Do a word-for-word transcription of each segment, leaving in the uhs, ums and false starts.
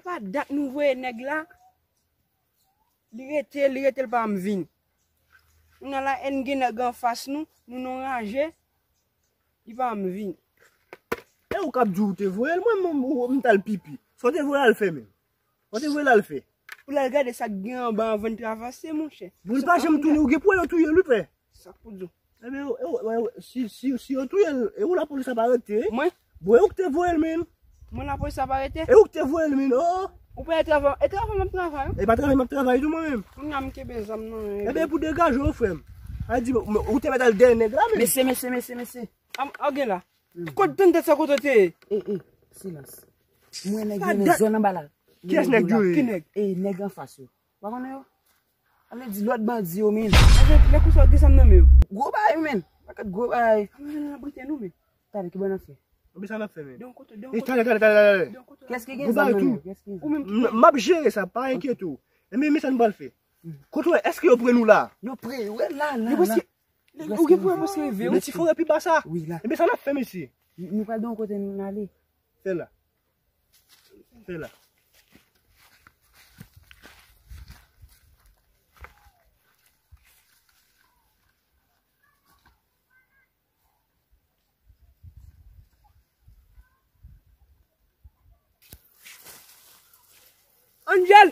pa dat nou voye nèg la. Li rete, li rete, li pa janm vin. Kounye a la, èn gen nèg anfas nou, nou nan raje, li pa janm vin. E ou k ap di ou te voye l, mwen menm, ou, m t al pipi. Sa w te voye l al fè menm? Sa w te voye l al fè? Pou l al gade sa k gen anba anvan l travèse, monchè. Bon, li pa janm tounen, ou gen pou wè yo touye l, wi, frè. Sa k pou di w? Ebyen, e, e, e, si, si, si yo touye l, e ou lapolis ap arete, wi. Mwen? Bon, e ou k te voye l, menm. Mwen lapolis ap arete? E ou k te voye l, menm, o. Ou pa e travay, e travay m ap travay, wi. E pa travay m ap travay tou, mwen menm. Kounye a m kenbe zam nan men. Ebyen, pou degaje w, frè m. A di, ou te mèt al dèyè nèg la, menm. Mesye, mesye, mesye, mesye. An, an gen la. Kote tande sa kote w te ye? E, e, silans. Mwen nèg yo nan zòn anba la. Kiyès nèg yo ye? Ki nèg? E, nèg anfas yo. Ou pa konnen yo? Sa vle di lòt bandi yo, men. Avèk lè konsa w gen zam nan men yo. Gwo bagay, men. Pakèt gwo bagay. An, men, n ap rete nou, men. Talè, ki bò n ap fè? Anben sa n ap fè, men. Donk, kote, donk, e, kote, talè, talè, talè, talè. Donk, kote, kiyès ki gen zam nan men yo? Kiyès ki gen zam? M ap jere sa, pa enkyete w. Ebyen, men sa n pral fè. Kote w, èske yo pre nou la? Yo pre, wi, la, la, la. Ou gen pou wè mwen se rive, wi. Men ti fò pi ba sa. Wi, la. Ebyen, sa n ap fè, mesye. Nou pral gen yon kote n ale. Fè la. Fè la. Angel!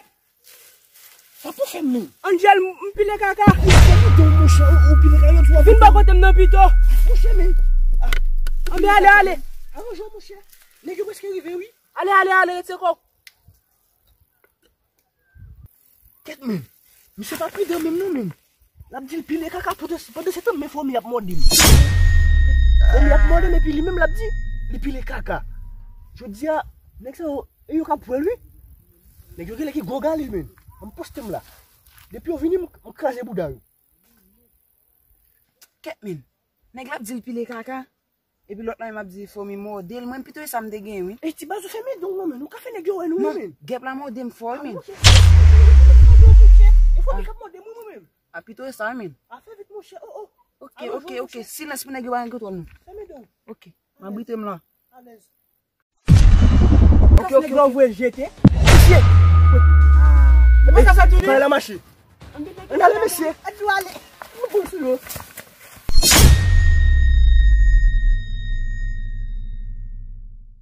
Sa pou fè m, men. Angel, m, m pile kaka. Ou fè m don, monchè, ou, ou pile kaka, ou vin bò kote m nan pito. Monchè, men. Anben, ale, ale. Aranje w, monchè. Nèg yo prèske rive, wi. Ale, ale, ale, rete kò w. Kèt, men. Misye pa pridan menm non, men. L ap di l pile kaka pandan, pandan se tan men fomi ap mòde m. Fomi ap mòde m epi li menm l ap di li pile kaka. Jodi a, nèg sa yo, e yo k ap wè l, wi. Nèg yo genlè ki gwo galil, men. An m poste m la. Depi yo vini, m, m kraze bouda yo. Kèt, men. Nèg la ap di l pile kaka. Epi lòt la menm ap di fomi mòde l. Mwen pito e sa m te gen, wi. E ti baz ou fèmen don w, men. Ou ka fè nèg yo wè nou, wi, men. Gèp la mòde m fò, wi, men. E fomi k ap mòde m, wi, mwen menm. A pito e sa, wi, men. A fè vit, monchè. O, o. Ok, ok, ok. Silans pou nèg yo pa gen kontwòl nou. Fèmen don w. Ok. M abrite m la. Alèz. Ok, ok, ok. Nèg la voye jete. Mesye. E pa sa sa tounen. Kay la mache. Ann ale, mesye. Ann ale. Nou bon sou yo.